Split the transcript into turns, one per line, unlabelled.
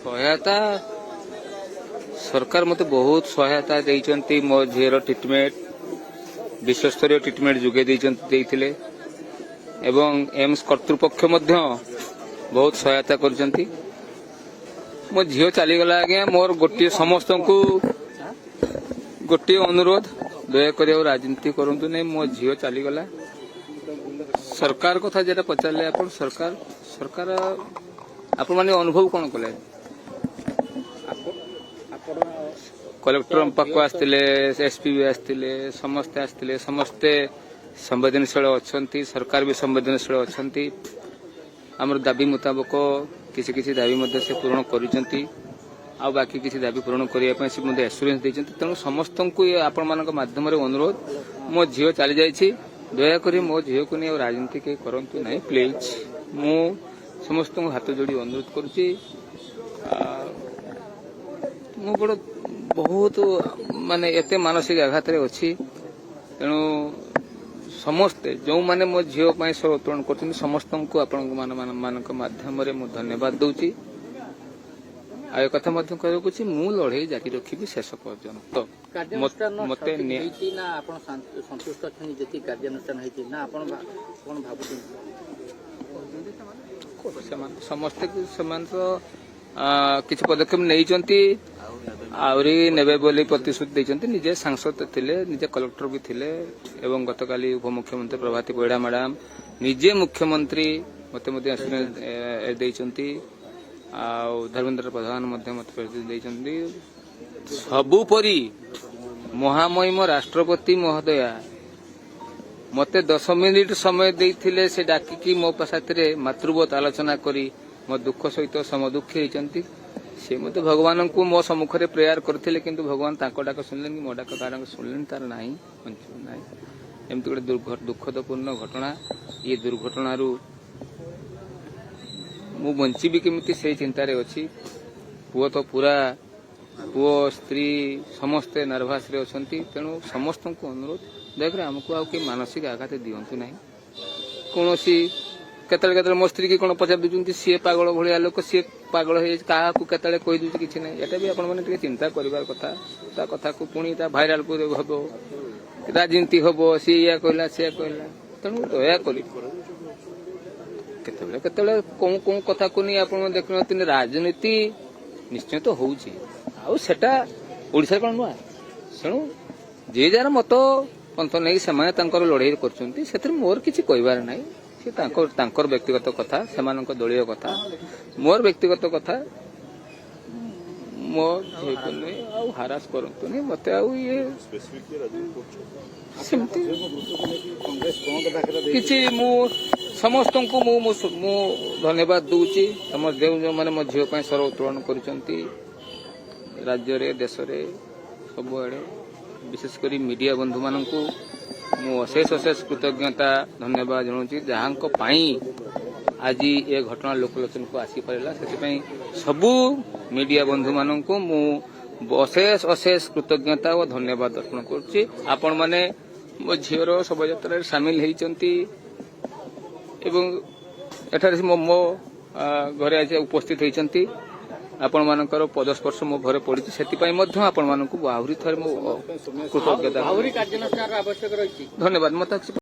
ସହାୟତା, ସରକାର ମୋତେ ବହୁତ ସହାୟତା ଦେଇଛନ୍ତି। ମୋ ଝିଅର ଟ୍ରିଟମେଣ୍ଟ, ବିଶ୍ୱସ୍ତରୀୟ ଟ୍ରିଟମେଣ୍ଟ ଯୋଗାଇ ଦେଇଛନ୍ତି, ଦେଇଥିଲେ ଏବଂ ଏମ୍ସ କର୍ତ୍ତୃପକ୍ଷ ମଧ୍ୟ ବହୁତ ସହାୟତା କରିଛନ୍ତି। ମୋ ଝିଅ ଚାଲିଗଲା ଆଜ୍ଞା। ମୋର ଗୋଟିଏ, ସମସ୍ତଙ୍କୁ ଗୋଟିଏ ଅନୁରୋଧ, ଦୟାକରି ଆଉ ରାଜନୀତି କରନ୍ତୁ ନାହିଁ। ମୋ ଝିଅ ଚାଲିଗଲା। ସରକାର କଥା ଯେଟା ପଚାରିଲେ ଆପଣ, ସରକାର ଆପଣମାନେ ଅନୁଭବ କଣ କଲେ?
ଆପଣ
କଲେକ୍ଟର ପାଖକୁ ଆସିଥିଲେ, ଏସପି ବି ଆସିଥିଲେ, ସମସ୍ତେ ଆସିଥିଲେ। ସମସ୍ତେ ସମ୍ବେଦନଶୀଳ ଅଛନ୍ତି, ସରକାର ବି ସମ୍ବେଦନଶୀଳ ଅଛନ୍ତି। ଆମର ଦାବି ମୁତାବକ କିଛି କିଛି ଦାବି ମଧ୍ୟ ସେ ପୂରଣ କରିଛନ୍ତି ଆଉ ବାକି କିଛି ଦାବି ପୂରଣ କରିବା ପାଇଁ ସେ ମଧ୍ୟ ଆସୁରାନ୍ସ ଦେଇଛନ୍ତି। ତେଣୁ ସମସ୍ତଙ୍କୁ ଏ ଆପଣମାନଙ୍କ ମାଧ୍ୟମରେ ଅନୁରୋଧ, ମୋ ଝିଅ ଚାଲିଯାଇଛି, ଦୟାକରି ମୋ ଝିଅକୁ ନେଇ ଆଉ ରାଜନୀତି କେହି କରନ୍ତୁ ନାହିଁ, ପ୍ଲିଜ୍। ମୁଁ ସମସ୍ତଙ୍କୁ ହାତ ଯୋଡ଼ି ଅନୁରୋଧ କରୁଛି। ମୁଁ ବଡ଼ ବହୁତ ମାନେ ଏତେ ମାନସିକ ଆଘାତରେ ଅଛି। ତେଣୁ ସମସ୍ତେ ଯେଉଁମାନେ ମୋ ଝିଅ ପାଇଁ ସ୍ୱର ଉତ୍ତୋଳନ କରୁଛନ୍ତି, ସମସ୍ତଙ୍କୁ ଆପଣଙ୍କ ମାନଙ୍କ ମାଧ୍ୟମରେ ମୁଁ ଧନ୍ୟବାଦ ଦଉଛି। ଆଉ ଏ କଥା ମଧ୍ୟ କହିବାକୁ ଅଛି, ମୁଁ ଲଢେଇ ଜାରି ରଖିବି ଶେଷ ପର୍ଯ୍ୟନ୍ତ।
କାର୍ଯ୍ୟାନୁଷ୍ଠାନ
ମତେ
ସଠିକ ହେଇଛି ନା ଆପଣ ସନ୍ତୁଷ୍ଟ ଅଛନ୍ତି ଯେତିକି କାର୍ଯ୍ୟାନୁଷ୍ଠାନ ହେଇଛି ନା ଆପଣ କଣ ଭାବୁଛନ୍ତି?
ସେମାନେ ସମସ୍ତେ, ସେମାନେ ତ କିଛି ପଦକ୍ଷେପ ନେଇଛନ୍ତି, ଆହୁରି ନେବେ ବୋଲି ପ୍ରତିଶ୍ରୁତି ଦେଇଛନ୍ତି। ନିଜେ ସାଂସଦ ଥିଲେ, ନିଜେ କଲେକ୍ଟର ବି ଥିଲେ ଏବଂ ଗତକାଲି ଉପମୁଖ୍ୟମନ୍ତ୍ରୀ ପ୍ରଭାତୀ ପରିଡ଼ା ମ୍ୟାଡାମ, ନିଜେ ମୁଖ୍ୟମନ୍ତ୍ରୀ ମୋତେ ମଧ୍ୟ assurance ଦେଇଛନ୍ତି। ଆଉ ଧର୍ମେନ୍ଦ୍ର ପ୍ରଧାନ ମଧ୍ୟ ମୋତେ ପ୍ରତିଶ୍ରୁତି ଦେଇଛନ୍ତି। ସବୁପରି ମହାମହିମ ରାଷ୍ଟ୍ରପତି ମହୋଦୟା ମତେ 10 ମିନିଟ ସମୟ ଦେଇଥିଲେ। ସେ ଡାକିକି ମୋ ସାଥିରେ ମାତୃବତ ଆଲୋଚନା କରି ମୋ ଦୁଃଖ ସହିତ ସମଦୁଃଖୀ ହେଇଛନ୍ତି। ସେ ମଧ୍ୟ ଭଗବାନଙ୍କୁ ମୋ ସମ୍ମୁଖରେ ପ୍ରେୟାର କରିଥିଲେ, କିନ୍ତୁ ଭଗବାନ ତାଙ୍କ ଡାକ ଶୁଣିଲେନି କି ମୋ ଡାକ କାରଣ ଶୁଣିଲେନି, ତାର ନାହିଁ, ବଞ୍ଚିବ ନାହିଁ। ଏମିତି ଗୋଟେ ଦୁଃଖଦପୂର୍ଣ୍ଣ ଘଟଣା। ଇଏ ଦୁର୍ଘଟଣାରୁ ମୁଁ ବଞ୍ଚିବି କେମିତି, ସେଇ ଚିନ୍ତାରେ ଅଛି। ପୁଅ ତ ପୁରା, ପୁଅ, ସ୍ତ୍ରୀ ସମସ୍ତେ ନର୍ଭସରେ ଅଛନ୍ତି। ତେଣୁ ସମସ୍ତଙ୍କୁ ଅନୁରୋଧ, ଦୟାକରି ଆମକୁ ଆଉ କେହି ମାନସିକ ଆଘାତ ଦିଅନ୍ତୁ ନାହିଁ। କୌଣସି କେତେବେଳେ କେତେବେଳେ ମୋ ସ୍ତ୍ରୀ କି କଣ ପଚାରି ଦଉଛନ୍ତି, ସିଏ ପାଗଳ ଭଳିଆ ଲୋକ, ସିଏ ପାଗଳ ହେଇଯାଇଛି, କାହାକୁ କେତେବେଳେ କହିଦଉଛି କିଛି ନାହିଁ। ଏଟା ବି ଆପଣମାନେ ଟିକେ ଚିନ୍ତା କରିବାର କଥା। ତା କଥାକୁ ପୁଣି ତା ଭାଇରାଲ ହବ, ରାଜନୀତି ହବ, ସିଏ ଇୟା କହିଲା, ସିଆ କହିଲା। ତେଣୁ ଦୟାକରି କେତେବେଳେ କେତେବେଳେ କୋଉ କୋଉ କଥାକୁ ନେଇ ଆପଣ ଦେଖୁନାହାନ୍ତି, ରାଜନୀତି ନିଶ୍ଚୟ ତ ହଉଛି। ଆଉ ସେଟା ଓଡ଼ିଶାରେ କଣ ନୂଆ? ତେଣୁ ଯିଏ ଯାହାର ମତ ପନ୍ଥ ନେଇ ସେମାନେ ତାଙ୍କର ଲଢେଇ କରୁଛନ୍ତି, ସେଥିରେ ମୋର କିଛି କହିବାର ନାହିଁ। ସେ ତାଙ୍କର ବ୍ୟକ୍ତିଗତ କଥା, ସେମାନଙ୍କ ଦଳୀୟ କଥା। ମୋର ବ୍ୟକ୍ତିଗତ କଥା, ମୋ ଝିଅକୁ ନେଇ ଆଉ ହାରାସ କରନ୍ତୁନି ମତେ। ଆଉ ଇଏ ସେମିତି
କଂଗ୍ରେସ ବନ୍ଦ ଡାକରା
କିଛି ମୁଁ ସମସ୍ତଙ୍କୁ ମୁଁ ମୁଁ ମୁଁ ଧନ୍ୟବାଦ ଦଉଛି। ସମସ୍ତେ ଯେଉଁ ଯେଉଁମାନେ ମୋ ଝିଅ ପାଇଁ ସ୍ୱର ଉତ୍ତୋଳନ କରିଛନ୍ତି, ରାଜ୍ୟରେ, ଦେଶରେ, ସବୁଆଡ଼େ, ବିଶେଷ କରି ମିଡିଆ ବନ୍ଧୁମାନଙ୍କୁ ମୁଁ ଅଶେଷ ଅଶେଷ କୃତଜ୍ଞତା, ଧନ୍ୟବାଦ ଜଣାଉଛି, ଯାହାଙ୍କ ପାଇଁ ଆଜି ଏ ଘଟଣା ଲୋକଲୋଚନକୁ ଆସିପାରିଲା। ସେଥିପାଇଁ ସବୁ ମିଡିଆ ବନ୍ଧୁମାନଙ୍କୁ ମୁଁ ଅଶେଷ ଅଶେଷ କୃତଜ୍ଞତା ଓ ଧନ୍ୟବାଦ ଅର୍ପଣ କରୁଛି। ଆପଣମାନେ ମୋ ଝିଅର ଶୋଭାଯାତ୍ରାରେ ସାମିଲ ହେଇଛନ୍ତି ଏବଂ ଏଠାରେ ମୋ ମୋ ଘରେ ଆଜି ଉପସ୍ଥିତ ହେଇଛନ୍ତି। ଆପଣମାନଙ୍କର ପଦସ୍ପର୍ଶ ମୋ ଘରେ ପଡ଼ିଛି, ସେଥିପାଇଁ ମଧ୍ୟ ଆପଣମାନଙ୍କୁ ଆହୁରି ଥରେ ମୁଁ କୃତଜ୍ଞତା।
ଆହୁରି କାର୍ଯ୍ୟାନୁଷ୍ଠାନର ଆବଶ୍ୟକ ରହିଛି?
ଧନ୍ୟବାଦ। ମତେ କିଛି